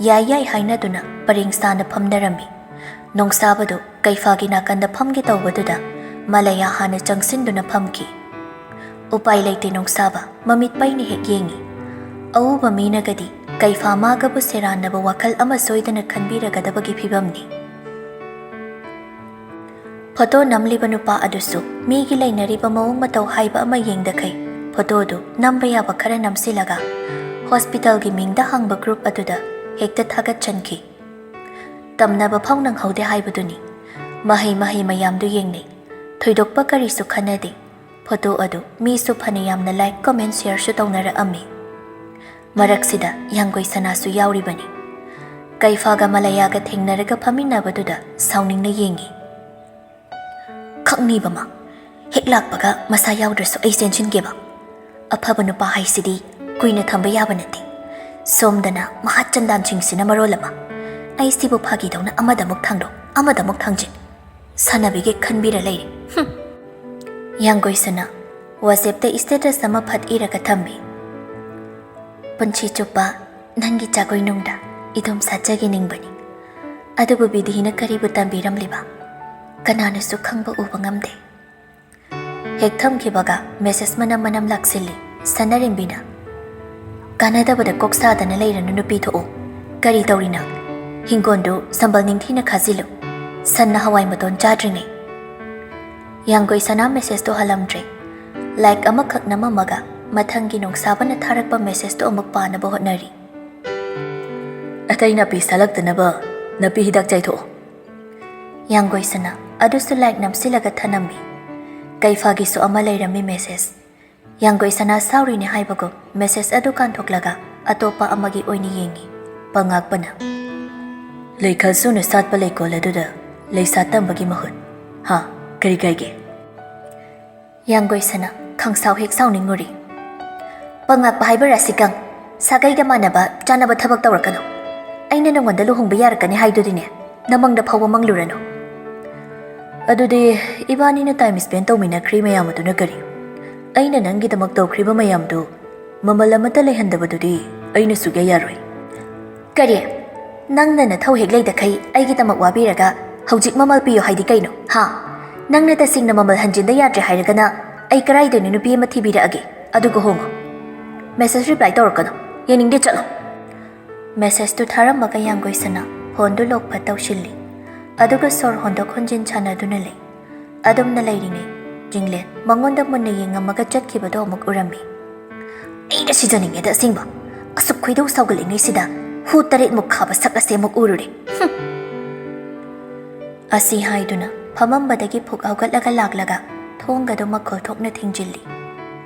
ꯌꯥꯏ ꯌꯥꯏ ꯍꯥꯏꯅꯗꯨꯅ ꯄꯔꯦꯡ ꯁꯥꯅ ꯐꯝꯅꯔꯝꯃꯤ꯫ ꯅꯣꯡꯁꯥꯕꯗꯨ ꯀꯩꯐꯥꯒꯤ ꯅꯥꯀꯟꯗ ꯐꯝꯒꯦ ꯇꯧꯕꯗꯨꯗ ꯃꯂꯌꯥ ꯍꯥꯟꯅ ꯆꯪꯁꯤꯟꯗꯨꯅ ꯐꯝꯈꯤ꯫ ꯎꯄꯥꯏ ꯂꯩꯇꯦ ꯅꯣꯡꯁꯥꯕ, ꯃꯃꯤꯠ ꯄꯩꯅ ꯍꯦꯛ ꯌꯦꯡꯉꯤ꯫ ꯑꯎꯕ ꯃꯤꯅꯒꯗꯤ ꯀꯩꯐꯥ ꯃꯥꯒꯕꯨ ꯁꯦꯔꯥꯟꯅꯕ ꯋꯥꯈꯜ ꯑꯃ ꯁꯣꯏꯗꯅ ꯈꯟꯕꯤꯔꯒꯗꯕꯒꯤ ꯐꯤꯕꯝꯅꯤ꯫ Photo ꯅꯝꯂꯤꯕ ꯅꯨꯄꯥ ꯑꯗꯨꯁꯨ ꯃꯤꯒꯤ ꯂꯩꯅꯔꯤꯕ ꯃꯑꯣꯡ ꯃꯇꯧ ꯍꯥꯏꯕ ꯑꯃ ꯌꯦꯡꯗꯈꯩ photo ꯗꯨ ꯅꯝꯕ ꯌꯥꯕ ꯈꯔ ꯅꯝꯁꯤꯜꯂꯒ hospital ꯒꯤ ꯃꯤꯡꯗ ꯍꯥꯡꯕ group ꯑꯗꯨꯗ ꯍꯦꯛꯇ ꯊꯥꯒꯠꯆꯟꯈꯤ꯫ ꯇꯝꯅꯕ ꯐꯥꯎ ꯅꯪꯍꯧꯗꯦ ꯍꯥꯏꯕꯗꯨꯅꯤ꯫ ꯃꯍꯩ ꯃꯍꯩ ꯃꯌꯥꯝꯗꯨ ꯌꯦꯡꯅꯩ꯫ ꯊꯣꯏꯗꯣꯛꯄ ꯀꯔꯤꯁꯨ ꯈꯟꯅꯗꯦ꯫ Photo ꯑꯗꯨ ꯃꯤꯁꯨ ꯐꯅ ꯌꯥꯝꯅ like, comment, share ꯁꯨ ꯇꯧꯅꯔꯛꯑꯝꯃꯤ꯫ ꯃꯔꯛꯁꯤꯗ ꯌꯥꯡꯒꯣꯏ ꯁꯅꯥꯁꯨ ꯌꯥꯎꯔꯤꯕꯅꯤ꯫ ꯀꯩꯐꯥꯒ ꯃꯂꯌꯥꯒ ꯊꯦꯡꯅꯔꯒ ꯐꯝꯃꯤꯟꯅꯕꯗꯨꯗ ꯁꯥꯎꯅꯤꯡꯅ ꯌꯦꯡꯉꯤ꯫ "ꯈꯛ ꯅꯤꯕꯃ꯫ ꯍꯦꯛ ꯂꯥꯛꯄꯒ ꯃꯁꯥ ꯌꯥꯎꯗ꯭ꯔꯁꯨ ꯑꯩ ꯆꯦꯟꯁꯤꯟꯒꯦꯕ꯫ ꯑꯐꯕ ꯅꯨꯄꯥ ꯍꯥꯏꯁꯤꯗꯤ ꯀꯨꯏꯅ ꯊꯝꯕ ꯌꯥꯕ ꯅꯠꯇꯦ꯫ ꯁꯣꯝꯗꯅ ꯃꯍꯥ ꯆꯟꯗꯥꯟꯁꯤꯡꯁꯤꯅ ꯃꯔꯣꯜ ꯑꯃ꯫ ꯑꯩ ꯁꯤꯕꯨ ꯐꯥꯒꯤꯗꯧꯅ ꯑꯃꯗꯃꯨꯛ ꯊꯥꯡꯗꯣꯛ, ꯑꯃꯗꯃꯨꯛ ꯊꯥꯡꯖꯤꯟ꯫ ꯁꯥꯟꯅꯕꯤꯒꯦ ꯈꯟꯕꯤꯔ ꯂꯩꯔꯦ꯫ ꯍꯨꯝ꯫ ꯌꯥꯡꯒꯣꯏꯁꯅꯥ WhatsAppꯇ status ꯑꯃ ꯐꯠ ꯏꯔꯒ ꯊꯝꯃꯤ꯫ ꯄꯨꯟꯁꯤ ꯆꯨꯞꯄ ꯅꯪꯒꯤ ꯖꯒꯣꯏ ꯅꯨꯡꯗ ꯏꯗꯨꯝ ꯁꯥꯠꯆꯒꯦ ꯅꯤꯡꯕꯅꯤ꯫ ꯑꯗꯨꯕꯨ ꯕꯤꯙꯤꯅ ꯀꯔꯤꯕꯨ ꯇꯝꯕꯤꯔꯝꯂꯤꯕ? ꯀꯅꯥꯅꯁꯨ ꯈꯪꯕ ꯎꯕ ꯉꯝꯗꯦ꯫ ꯍꯦꯛ ꯊꯝꯈꯤꯕꯒ message ꯃꯅꯝ ꯃꯅꯝ ꯂꯥꯛꯁꯤꯜꯂꯤ꯫ ꯁꯅꯥꯔꯦꯝꯕꯤꯅ, "ꯀꯥꯟꯅꯗꯕꯗ ꯀꯣꯛ ꯁꯥꯗꯅ ꯂꯩꯔꯅꯨ ꯅꯨꯄꯤ, ꯊꯣꯛꯎ꯫ ꯀꯔꯤ ꯇꯧꯔꯤ ꯅꯪ? ꯍꯤꯡꯒꯣꯟꯗꯨ ꯁꯝꯕꯜ ꯅꯤꯡꯊꯤꯅ ꯈꯥꯖꯤꯜꯂꯨ꯫ ꯁꯟꯅ ꯍꯋꯥꯏ ꯃꯇꯣꯟ ꯆꯥꯗ꯭ꯔꯤꯉꯩ꯫" ꯌꯥꯡꯒꯣꯏꯁꯅꯥ messageꯇꯣ ꯍꯜꯂꯝꯗ꯭ꯔꯦ꯫ Like ꯑꯃꯈꯛ ꯅꯝꯃꯝꯃꯒ ꯃꯊꯪꯒꯤ ꯅꯣꯡꯁꯥꯕꯅ ꯊꯥꯔꯛꯄ messageꯇꯣ ꯑꯃꯨꯛ ꯄꯥꯅꯕ ꯍꯣꯠꯅꯔꯤ꯫ "ꯑꯇꯩ ꯅꯥꯄꯤ ꯁꯥꯠꯂꯛꯇꯅꯕ ꯅꯥꯄꯤ ꯍꯤꯗꯥꯛ ꯆꯥꯏꯊꯣꯛꯑꯣ꯫" ꯌꯥꯡꯒꯣꯏꯁꯅꯥ ꯑꯗꯨꯁꯨ like ꯅꯝꯁꯤꯜꯂꯒ ꯊꯅꯝꯃꯤ꯫ ꯀꯩꯐꯥꯒꯤꯁꯨ ꯑꯃ ꯂꯩꯔꯝꯃꯤ message꯫ ꯌꯥꯡꯒꯣꯏꯁꯅꯥ ꯁꯥꯎꯔꯤꯅꯦ ꯍꯥꯏꯕꯒꯨꯝ message ꯑꯗꯨ ꯀꯥꯟꯊꯣꯛꯂꯒ ꯑꯇꯣꯞꯄ ꯑꯃꯒꯤ ꯑꯣꯏꯅ ꯌꯦꯡꯉꯤ꯫ ꯄꯉꯥꯛꯄꯅ, "ꯂꯩꯈꯜ ꯁꯨꯅ ꯁꯥꯠꯄ ꯂꯩꯀꯣꯜ ꯑꯗꯨꯗ ꯂꯩꯁꯥ ꯇꯝꯕꯒꯤ ꯃꯍꯨꯠ꯫ ꯍꯥ, ꯀꯔꯤ ꯀꯥꯏꯒꯦ?" ꯌꯥꯡꯒꯣꯏꯁꯅꯥ ꯈꯪꯁꯥꯎ ꯍꯦꯛ ꯁꯥꯎꯅꯤꯡꯉꯨꯔꯤ꯫ "ꯄꯉꯥꯛꯄ ꯍꯥꯏꯕ ꯔꯥꯁꯤꯀꯪ, ꯁꯥꯒꯩꯒ ꯃꯥꯟꯅꯕ ꯆꯥꯟꯅꯕ ꯊꯕꯛ ꯇꯧꯔꯛꯀꯅꯨ꯫ ꯑꯩꯅ ꯅꯉꯣꯟꯗ ꯂꯨꯍꯣꯡꯕ ꯌꯥꯔꯛꯀꯅꯤ ꯍꯥꯏꯗꯨꯗꯤꯅꯦ, ꯅꯃꯪꯗ ꯐꯥꯎꯕ ꯃꯪꯂꯨꯔꯅꯨ꯫" "ꯑꯗꯨꯗꯤ ꯏꯕꯥꯅꯤꯅ time spend ꯇꯧꯃꯤꯟꯅꯈ꯭ꯔꯤ ꯃꯌꯥꯝ ꯑꯗꯨꯅ ꯀꯔꯤ? ꯑꯩꯅ ꯅꯪꯒꯤꯗꯃꯛ ꯇꯧꯈ꯭ꯔꯤꯕ ꯃꯌꯥꯝꯗꯨ ꯃꯃꯜ ꯑꯃꯠꯇ ꯂꯩꯍꯟꯗꯕꯗꯨꯗꯤ ꯑꯩꯅ ꯁꯨꯛꯌꯥ ꯌꯥꯔꯣꯏ꯫" "ꯀꯔꯤ? ꯅꯪꯅ ꯅꯊꯧ ꯍꯦꯛ ꯂꯩꯗꯈꯩ ꯑꯩꯒꯤꯗꯃꯛ ꯋꯥꯕꯤꯔꯒ ꯍꯧꯖꯤꯛ ꯃꯃꯜ ꯄꯤꯌꯨ ꯍꯥꯏꯗꯤ ꯀꯩꯅꯣ? ꯍꯥ? ꯅꯪꯅ ꯇꯁꯦꯡꯅ ꯃꯃꯜ ꯍꯟꯖꯤꯟꯗ ꯌꯥꯗ꯭ꯔꯦ ꯍꯥꯏꯔꯒꯅ ꯑꯩ ꯀꯔꯥꯏꯗꯩꯅꯣ ꯅꯨꯄꯤ ꯑꯃ ꯊꯤꯕꯤꯔꯛꯑꯒꯦ, ꯑꯗꯨꯒ ꯍꯣꯡꯉꯣ꯫" "Message reply ꯇꯧꯔꯛꯀꯅꯨ, ꯌꯦꯡꯅꯤꯡꯗꯦ, ꯆꯠꯂꯣ꯫" Messageꯇꯨ ꯊꯥꯔꯝꯃꯒ ꯌꯥꯡꯒꯣꯏꯁꯅꯥ phoneꯗꯨ lock ꯐꯠ ꯇꯧꯁꯤꯜꯂꯤ꯫ ꯑꯗꯨꯒ ꯁꯣꯔ ꯍꯣꯟꯗꯣꯛ ꯍꯣꯟꯖꯤꯟ ꯁꯥꯟꯅꯗꯨꯅ ꯂꯩ꯫ ꯑꯗꯨꯝꯅ ꯂꯩꯔꯤꯉꯩ, ꯖꯤꯡꯂꯦꯟ ꯃꯉꯣꯟꯗ ꯃꯨꯟꯅ ꯌꯦꯡꯉꯝꯃꯒ ꯆꯠꯈꯤꯕꯗꯣ ꯑꯃꯨꯛ ꯎꯔꯝꯃꯤ꯫ "ꯑꯩꯅ ꯁꯤꯖꯅꯤꯡꯉꯦꯗ ꯑꯁꯦꯡꯕ꯫ ꯑꯁꯨꯛ ꯈꯣꯏꯗꯧ ꯁꯥꯎꯒꯠꯂꯤꯉꯩꯁꯤꯗ ꯍꯨ ꯇꯔꯦꯠꯃꯨꯛ ꯈꯥꯕ ꯁꯛ ꯑꯁꯦ ꯑꯃꯨꯛ ꯎꯔꯨꯔꯦ꯫ ꯍꯨꯝ!" ꯑꯁꯤ ꯍꯥꯏꯗꯨꯅ ꯐꯝꯃꯝꯕꯗꯒꯤ ꯐꯨꯛ ꯍꯧꯒꯠꯂꯒ ꯂꯥꯛꯂꯒ ꯊꯣꯡꯒꯗꯨ ꯃꯈꯣꯜ ꯊꯣꯛꯅ ꯊꯤꯡꯖꯤꯜꯂꯤ꯫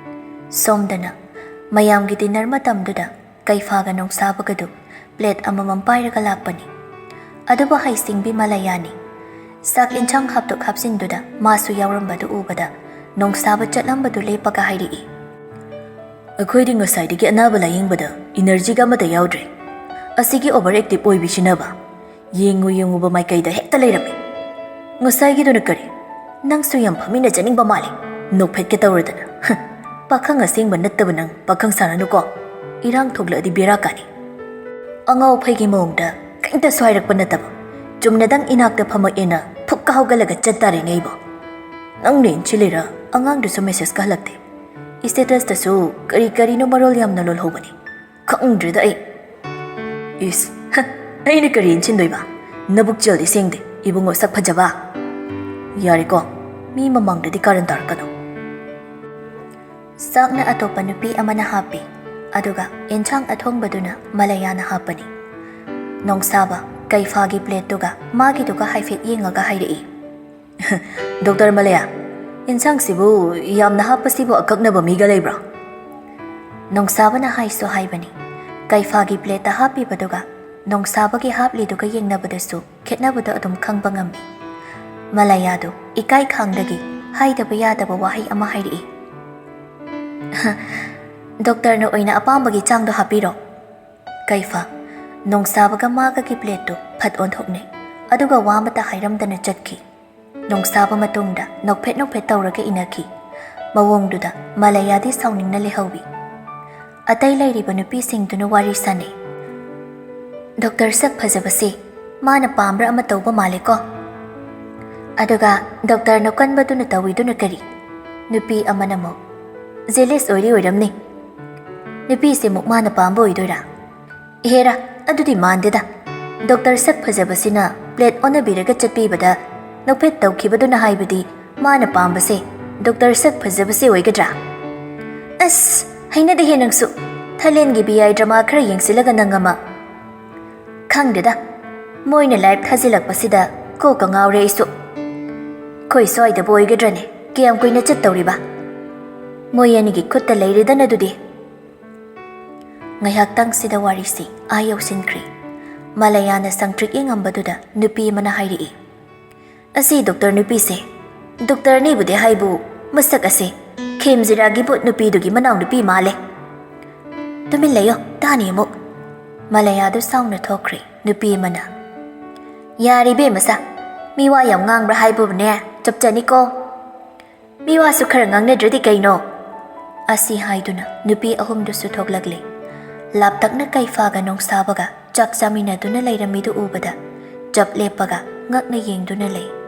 ꯁꯣꯝꯗꯅ ꯃꯌꯥꯝꯒꯤ dinner ꯃꯇꯝꯗꯨꯗ ꯀꯩꯐꯥꯒ ꯅꯣꯡꯁꯥꯕꯒꯗꯨ plate ꯑꯃꯃꯝ ꯄꯥꯏꯔꯒ ꯂꯥꯛꯄꯅꯤ꯫ ꯑꯗꯨꯕꯨ ꯍꯩꯁꯤꯡꯕꯤ ꯃꯂꯌꯥꯅꯤ꯫ ꯆꯥꯛ ꯏꯟꯁꯥꯡ ꯍꯥꯞꯇꯣꯛ ꯍꯥꯞꯆꯤꯟꯗꯨꯗ ꯃꯥꯁꯨ ꯌꯥꯎꯔꯝꯕꯗꯨ ꯎꯕꯗ ꯅꯣꯡꯁꯥꯕ ꯆꯠꯂꯝꯕꯗꯨ ꯂꯦꯞꯄꯒ ꯍꯥꯏꯔꯛꯏ, "ꯑꯩꯈꯣꯏꯗꯤ ꯉꯁꯥꯏꯗꯒꯤ ꯑꯅꯥꯕ ꯂꯥꯌꯦꯡꯕꯗ ꯏꯅꯔꯖꯤꯒ ꯑꯃꯠꯇ ꯌꯥꯎꯗ꯭ꯔꯦ꯫ ꯑꯁꯤꯒꯤ ꯑꯣꯚꯔ ꯑꯦꯛꯇꯤꯚ ꯑꯣꯏꯕꯤꯁꯤꯅꯕ ꯌꯦꯡꯉꯨ ꯌꯦꯡꯉꯨꯕ ꯃꯥꯏꯀꯩꯗ ꯍꯦꯛꯇ ꯂꯩꯔꯝꯃꯤ꯫ ꯉꯁꯥꯏꯒꯤꯗꯨꯅ ꯀꯔꯤ? ꯅꯪꯁꯨ ꯌꯥꯝ ꯐꯝꯃꯤꯟꯅꯖꯅꯤꯡꯕ ꯃꯥꯜꯂꯤ, ꯅꯣꯛꯐꯦꯠꯀꯦ ꯇꯧꯔꯗꯅ꯫ ꯍ, ꯄꯥꯈꯪ ꯑꯁꯦꯡꯕ ꯅꯠꯇꯕ ꯅꯪ ꯄꯥꯈꯪ ꯁꯥꯔꯅꯨꯀꯣ, ꯏꯔꯥꯡ ꯊꯣꯛꯂꯛꯑꯗꯤ ꯕꯦꯔꯥ ꯀꯥꯅꯤ꯫ ꯑꯉꯥꯎ ꯐꯩꯒꯤ ꯃꯑꯣꯡꯗ ꯀꯩꯝꯇꯁꯨ ꯍꯥꯏꯔꯛꯄ ꯅꯠꯇꯕ, ꯆꯨꯝꯅꯗꯪ ꯏꯅꯥꯛꯇ ꯐꯝꯃꯛꯑꯦꯅ ꯐꯨꯛꯀ ꯍꯧꯒꯠꯂꯒ ꯆꯠ ꯇꯥꯔꯦꯅꯦ ꯑꯩꯕꯣ꯫ ꯅꯪꯅ ꯏꯟꯁꯤꯜꯂꯤꯔ? ꯑꯉꯥꯡꯗꯨꯁꯨ ꯃꯦꯁꯦꯖꯀ ꯍꯜꯂꯛꯇꯦ꯫ ꯏꯁꯇꯦꯇꯁꯇꯁꯨ ꯀꯔꯤ ꯀꯔꯤꯅꯣ ꯃꯔꯣꯜ ꯌꯥꯝꯅ ꯂꯣꯜꯍꯧꯕꯅꯤ꯫ ꯈꯪꯗ꯭ꯔꯦꯗ ꯑꯩ꯫ ꯏꯁ, ꯍ, ꯑꯩꯅ ꯀꯔꯤ ꯏꯟꯁꯤꯟꯗꯣꯏꯕ? ꯅꯕꯨꯛ ꯆꯦꯜꯗꯤ ꯁꯦꯡꯗꯦ, ꯏꯕꯨꯡꯉꯣ ꯁꯛ ꯐꯖꯕ꯫ ꯌꯥꯔꯦꯀꯣ, ꯃꯤ ꯃꯃꯥꯡꯗꯗꯤ ꯀꯥꯔꯟ ꯇꯥꯔꯛꯀꯅꯨ꯫ ꯆꯥꯛꯅ ꯑꯇꯣꯞꯄ ꯅꯨꯄꯤ ꯑꯃꯅ ꯍꯥꯞꯄꯤ, ꯑꯗꯨꯒ ꯏꯟꯁꯥꯡ ꯑꯊꯣꯡꯕꯗꯨꯅ ꯃꯂꯌꯥꯅ ꯍꯥꯞꯄꯅꯤ꯫ ꯅꯣꯡꯁꯥꯕ ꯀꯩꯐꯥꯒꯤ ꯄ꯭ꯂꯦꯠꯇꯨꯒ ꯃꯥꯒꯤꯗꯨꯒ ꯍꯥꯏꯐꯦꯠ ꯌꯦꯡꯉꯒ ꯍꯥꯏꯔꯛꯏ, "ꯗꯣꯛꯇꯔ ꯃꯂꯌꯥ, ꯏꯟꯁꯥꯡꯁꯤꯕꯨ ꯌꯥꯝꯅ ꯍꯥꯞꯄꯁꯤꯕꯨ ꯑꯀꯛꯅꯕ ꯃꯤꯒ ꯂꯩꯕ꯭ꯔꯣ?" ꯅꯣꯡꯁꯥꯕꯅ ꯍꯥꯏꯁꯨ ꯍꯥꯏꯕꯅꯤ꯫ ꯀꯩꯐꯥꯒꯤ ꯄ꯭ꯂꯦꯠꯇ ꯍꯥꯞꯄꯤꯕꯗꯨꯒ ꯅꯣꯡꯁꯥꯕꯒꯤ ꯍꯥꯞꯂꯤꯗꯨꯒ ꯌꯦꯡꯅꯕꯗꯁꯨ ꯈꯦꯠꯅꯕꯗꯣ ꯑꯗꯨꯝ ꯈꯪꯕ ꯉꯝꯃꯤ꯫ ꯃꯂꯌꯥꯗꯨ ꯏꯀꯥꯏ ꯈꯥꯡꯗꯒꯤ ꯍꯥꯏꯗꯕ ꯌꯥꯗꯕ ꯋꯥꯍꯩ ꯑꯃ ꯍꯥꯏꯔꯛꯏ, "ꯗꯣꯛꯇꯔꯅ ꯑꯣꯏꯅ ꯑꯄꯥꯝꯕꯒꯤ ꯆꯥꯡꯗꯣ ꯍꯥꯞꯄꯤꯔꯣ꯫" ꯀꯩꯐꯥ ꯅꯣꯡꯁꯥꯕꯒ ꯃꯥꯒꯒꯤ ꯄ꯭ꯂꯦꯠꯇꯨ ꯐꯠ ꯑꯣꯟꯊꯣꯛꯅꯩ, ꯑꯗꯨꯒ ꯋꯥ ꯑꯃꯠꯇ ꯍꯥꯏꯔꯝꯗꯅ ꯆꯠꯈꯤ꯫ ꯅꯣꯡꯁꯥꯕ ꯃꯇꯨꯡꯗ ꯅꯣꯛꯐꯦꯠ ꯅꯣꯛꯐꯦꯠ ꯇꯧꯔꯒ ꯏꯟꯅꯈꯤ꯫ ꯃꯑꯣꯡꯗꯨꯗ ꯃꯂꯌꯥꯗꯤ ꯁꯥꯎꯅꯤꯡꯅ ꯂꯩꯍꯧꯏ꯫ ꯑꯇꯩ ꯂꯩꯔꯤꯕ ꯅꯨꯄꯤꯁꯤꯡꯗꯨꯅ ꯋꯥꯔꯤ ꯁꯥꯅꯩ꯫ "ꯗꯣꯛꯇꯔ ꯁꯛ ꯐꯖꯕꯁꯦ ꯃꯥꯅ ꯄꯥꯝꯕ꯭ꯔꯥ ꯑꯃ ꯇꯧꯕ ꯃꯥꯜꯂꯦꯀꯣ꯫ ꯑꯗꯨꯒ ꯗꯣꯛꯇꯔ ꯅꯣꯛꯀꯟꯕꯗꯨꯅ ꯇꯧꯏꯗꯨꯅ ꯀꯔꯤ?" ꯅꯨꯄꯤ ꯑꯃꯅ ꯑꯃꯨꯛ, "ꯖꯦꯂꯤꯁ ꯑꯣꯏꯔꯤ ꯑꯣꯏꯔꯝꯅꯤ꯫ ꯅꯨꯄꯤꯁꯦ ꯑꯃꯨꯛ ꯃꯥꯅ ꯄꯥꯝꯕ ꯑꯣꯏꯗꯣꯏꯔꯥ? ꯏꯍꯦꯔꯥ, ꯑꯗꯨꯗꯤ ꯃꯥꯟꯗꯦꯗ꯫ ꯗꯣꯛꯇꯔ ꯁꯛ ꯐꯖꯕꯁꯤꯅ ꯄ꯭ꯂꯦꯠ ꯑꯣꯟꯅꯕꯤꯔꯒ ꯆꯠꯄꯤꯕꯗ ꯅꯣꯛꯐꯦꯠ ꯇꯧꯈꯤꯕꯗꯨꯅ ꯍꯥꯏꯕꯗꯤ ꯃꯥꯅ ꯄꯥꯝꯕꯁꯦ ꯗꯣꯛꯇꯔ ꯁꯛ ꯐꯖꯕꯁꯦ ꯑꯣꯏꯒꯗ꯭ꯔꯥ? ꯑꯁ, ꯍꯩꯅꯗꯦꯍꯦ ꯅꯪꯁꯨ꯫ ꯊꯥꯏꯂꯦꯟꯒꯤ ꯕꯤ ꯑꯥꯏ ꯗ꯭ꯔꯃꯥ ꯈꯔ ꯌꯦꯡꯁꯤꯜꯂꯒ ꯅꯪ ꯑꯃ꯫ ꯈꯪꯗꯦꯗ, ꯃꯣꯏꯅ ꯂꯥꯏꯐ ꯊꯥꯖꯤꯜꯂꯛꯄꯁꯤꯗ ꯀꯣꯛꯀ ꯉꯥꯎꯔꯦ ꯑꯩꯁꯨ꯫ ꯑꯩꯈꯣꯏ ꯁ꯭ꯋꯥꯏꯗꯕꯨ ꯑꯣꯏꯒꯗ꯭ꯔꯅꯦ? ꯀꯌꯥꯝ ꯀꯨꯏꯅ ꯆꯠꯇꯧꯔꯤꯕ? ꯃꯣꯏ ꯑꯅꯤꯒꯤ ꯈꯨꯠꯇ ꯂꯩꯔꯦꯗꯅ ꯑꯗꯨꯗꯤ꯫" ꯉꯥꯏꯍꯥꯛꯇꯪꯁꯤꯗ ꯋꯥꯔꯤꯁꯤ ꯑꯥ ꯌꯧꯁꯤꯟꯈ꯭ꯔꯦ꯫ ꯃꯂꯌꯥꯅ ꯁꯪꯇ꯭ꯔꯤꯛ ꯌꯦꯡꯉꯝꯕꯗꯨꯗ ꯅꯨꯄꯤ ꯑꯃꯅ ꯍꯥꯏꯔꯛꯏ, "ꯑꯁꯤ ꯗꯣꯛꯇꯔ ꯅꯨꯄꯤꯁꯦ, ꯗꯣꯛꯇꯔꯅꯤꯕꯨꯗꯤ ꯍꯥꯏꯕꯨ, ꯃꯁꯛ ꯑꯁꯦ ꯈꯦꯝꯖꯤꯔꯥꯒꯤ ꯚꯨꯠ ꯅꯨꯄꯤꯗꯨꯒꯤ ꯃꯅꯥꯎ ꯅꯨꯄꯤ ꯃꯥꯜꯂꯦ꯫ ꯇꯨꯃꯤꯟ ꯂꯩꯌꯣ, ꯇꯥꯅꯤ ꯑꯃꯨꯛ꯫" ꯃꯂꯌꯥꯗꯨ ꯁꯥꯎꯅ ꯊꯣꯛꯈ꯭ꯔꯦ꯫ ꯅꯨꯄꯤ ꯑꯃꯅ, "ꯌꯥꯔꯦ ꯏꯕꯦꯝꯃ ꯁꯥ, ꯃꯤ ꯋꯥ ꯌꯥꯝ ꯉꯥꯡꯕ꯭ꯔꯥ ꯍꯥꯏꯕꯕꯨꯅꯦ, ꯆꯞꯆꯅꯤꯀꯣ꯫ ꯃꯤ ꯋꯥꯁꯨ ꯈꯔ ꯉꯥꯡꯅꯗ꯭ꯔꯗꯤ ꯀꯩꯅꯣ?" ꯑꯁꯤ ꯍꯥꯏꯗꯨꯅ ꯅꯨꯄꯤ ꯑꯍꯨꯝꯗꯨꯁꯨ ꯊꯣꯛꯂꯛꯂꯦ꯫ ꯂꯥꯞꯇꯛꯅ ꯀꯩꯐꯥꯒ ꯅꯣꯡꯁꯥꯕꯒ ꯆꯥꯛ ꯆꯥꯃꯤꯟꯅꯗꯨꯅ ꯂꯩꯔꯝꯃꯤꯗꯨ ꯎꯕꯗ ꯆꯞ ꯂꯦꯞꯄꯒ ꯉꯛꯅ ꯌꯦꯡꯗꯨꯅ ꯂꯩ꯫